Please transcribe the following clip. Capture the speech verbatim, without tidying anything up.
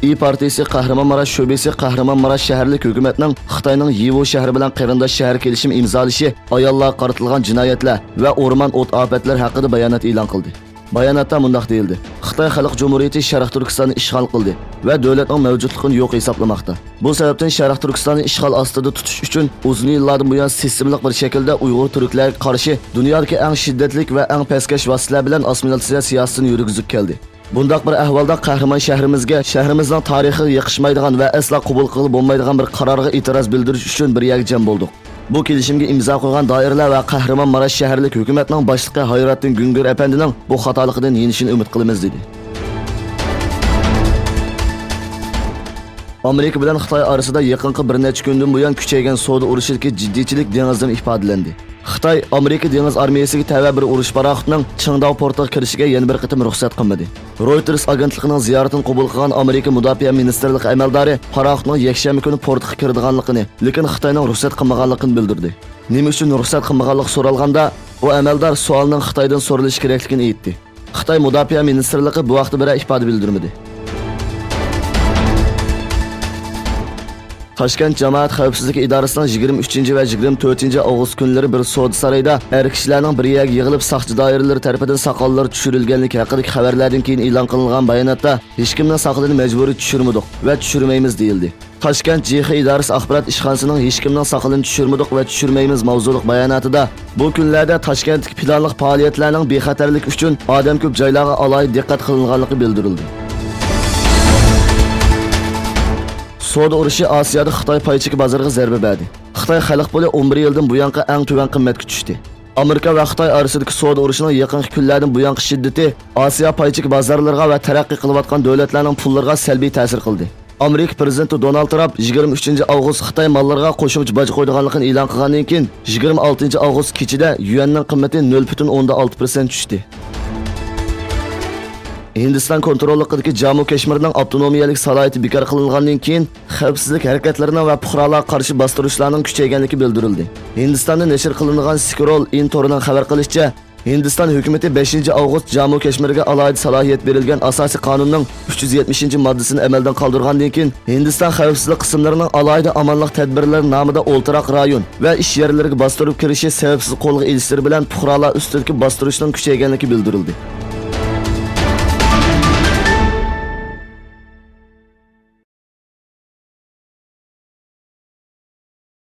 ئى پارتىيىسى قەھرىمانماراش شۆبىسى قەھرىمانماراش شەھەرلىك ھۆكۈمەتنىڭ خىتاينىڭ يىۋۇ شەھىرى بىلەن قېرىنداش شەھەر كېلىشىمى ئىمزالىشى، ئاياللارغا قارىتىلغان جىنايەتلەر ۋە ئورمان ئوت ئاپەتلىرى ھەققىدە بايانات ئېلان قىلدى. باياناتتا مۇنداق دېيىلدى: خىتاي خەلق جۇمھۇرىيىتى شەرقىي تۈركىستاننى ئىشغال قىلدى ۋە دۆلەتنىڭ مەۋجۇتلۇقىنى يوق ھېسابلىماقتا. بۇ سەۋەبتىن شەرقىي تۈركىستاننى ئىشغال ئاستىدا تۇتۇش ئۈچۈن ئۇزۇن يىللاردىن بۇيان سىستېمىلىق بىر شەكىلدە ئۇيغۇر تۈركلەرگە قارشى دۇنيادىكى ئەڭ شىددەتلىك ۋە ئەڭ پەسكەش ۋاسىتىلەر بىلەن ئاسسىمىلياتسىيە سىياسىتىنى يۈرگۈزۈپ كەلدى. بۇنداق بىر ئەھۋالدا قەھرىمان شەھىرىمىزگە شەھىرىمىزنىڭ تارىخىغا يېقىشمايدىغان ۋە ئەسلا قوبۇل قىلغىلى بولمايدىغان بىر قارارغا ئېتىراز بىلدۈرۈش ئۈچۈن بىر يەرگە جەم بولدۇق. بۇ كېلىشىمگە ئىمزا قويغان دائىرىلەر ۋە قەھرىمان ماراش شەھەرلىك ھۆكۈمەتنىڭ باشلىقى ھايراتتىن گۈڭگۈر ئەپەندىنىڭ بۇ خاتالىقىدىن يېنىشىنى ئۈمىد قىلىمىز، دېدى. ئامېرىكا بىلەن خىتاي ئارىسىدا يېقىنقى بىر نەچچە كۈندىن بۇيان كۈچەيگەن سودا ئۇرۇشىدىكى جىددىيچىلىك دېڭىزدىمۇ ئىپادىلەندى. خىتاي ئامېرىكا دېڭىز ئارمىيەسىگە تەۋە بىر ئۇرۇش پاراخوتىنىڭ چىڭداۋ پورتىغا كىرىشىگە يەنە بىر قېتىم رۇخسەت قىلمىدى. رويتېرس ئاگېنتلىقىنىڭ زىيارىتىنى قوبۇل قىلغان ئامېرىكا مۇداپىئە مىنىستىرلىقى ئەمەلدارى پاراخوتنىڭ يەكشەنبە كۈنى پورتقا كىرىدىغانلىقىنى، لېكىن خىتاينىڭ رۇخسەت قىلمىغانلىقىنى بىلدۈردى. نېمە ئۈچۈن رۇخسەت قىلمىغانلىقى سورالغاندا، ئۇ ئەمەلدار سوئالنىڭ خىتايدىن سورىلىشى كېرەكلىكىنى ئېيتتى. خىتاي مۇداپىئە مىنىستىرلىقى بۇ ھەقتە بىرەر ئىپادە بىلدۈرمىدى. تاشكەنت جامائەت خەۋپسىزلىكى ئىدارىسىنىڭ يىگىرمە ئۈچىنچى ۋە يىگىرمە تۆتىنچى ئاۋغۇست كۈنلىرى بىر سودا سارايىدا ئەر كىشىلەرنىڭ بىر يەرگە يىغىلىپ، ساقچى دائىرىلىرى تەرىپىدىن ساقاللىرى چۈشۈرۈلگەنلىكى ھەققىدىكى خەۋەرلەردىن كېيىن ئېلان قىلىنغان باياناتتا، ھېچكىمنىڭ ساقىلىنى مەجبۇرىي چۈشۈرمىدۇق ۋە چۈشۈرمەيمىز، دېيىلدى. تاشكەنت جىخې ئىدارىسى ئاخبارات ئىشخانىسىنىڭ ھېچكىمنىڭ ساقىلىنى چۈشۈرمىدۇق ۋە چۈشۈرمەيمىز ماۋزۇلۇق باياناتىدا، بۇ كۈنلەردە تاشكەنتتىكى پىلانلىق پائالىيەتلەرنىڭ بىخەتەرلىكى ئۈچۈن ئادەم كۆپ جايلارغا ئالاھىدە دىققەت قىلىنغانلىقى بىلدۈرۈلدى. سودا ئۇرۇشى ئاسىيادا خىتاي پاي چېكى بازىرىغا زەربە بەردى. خىتاي خەلق پۇلى ئون بىر يىلدىن بۇيانقى ئەڭ تۆۋەن قىممەتكە چۈشتى. ئامېرىكا ۋە خىتاي ئارىسىدىكى سودا ئۇرۇشىنىڭ يېقىنقى كۈنلەردىن بۇيانقى شىددىتى ئاسىيا پاي چېكى بازارلىرىغا ۋە تەرەققىي قىلىۋاتقان دۆلەتلەرنىڭ پۇللىرىغا سەلبىي تەسىر قىلدى. ئامېرىكا پىرېزىدېنتى دونالد ترامپ يىگىرمە ئۈچىنچى ئاۋغۇست خىتاي ماللىرىغا قوشۇمچە باج قويىدىغانلىقىنى ئېلان قىلغاندىن كېيىن، يىگىرمە ئالتىنچى ئاۋغۇست كېچىدە يۈەننىڭ قىممىتى نۆل پۈتۈن ئوندىن ئالتە پىرسەنت چۈشتى. ھىندىستان كونتروللۇقىدىكى جامۇ كەشمىرنىڭ ئاپتونومىيەلىك سالاھىيىتى بىكار قىلىنغاندىن كېيىن، خەۋپسىزلىك ھەرىكەتلىرىنىڭ ۋە پۇقرالارغا قارشى باستۇرۇشلارنىڭ كۈچەيگەنلىكى بىلدۈرۈلدى. ھىندىستاندا نەشر قىلىنغان سكرول ئىن تورىنىڭ خەۋەر قىلىشىچە، ھىندىستان ھۆكۈمىتى ببەشىنچى ئاۋغۇست جامۇ كەشمىرگە ئالاھىدە سالاھىيەت بېرىلگەن ئاساسىي قانۇننىڭ ئۈچ يۈز يەتمىشىنچى ماددىسىنى ئەمەلدىن قالدۇرغاندىن كېيىن، ھىندىستان خەۋپسىزلىك قىسىملىرىنىڭ ئالاھىدە ئامانلىق تەدبىرلىرى نامىدا ئولتۇراق رايون ۋە ئىش يەرلىرىگە باستۇرۇپ كىرىشى سەۋەبسىز قولغا ئېلىشلىرى بىلەن پۇقرالار ئۈستىدىكى باستۇرۇشنىڭ كۈچەيگەنلىكى بىلدۈرۈلدى.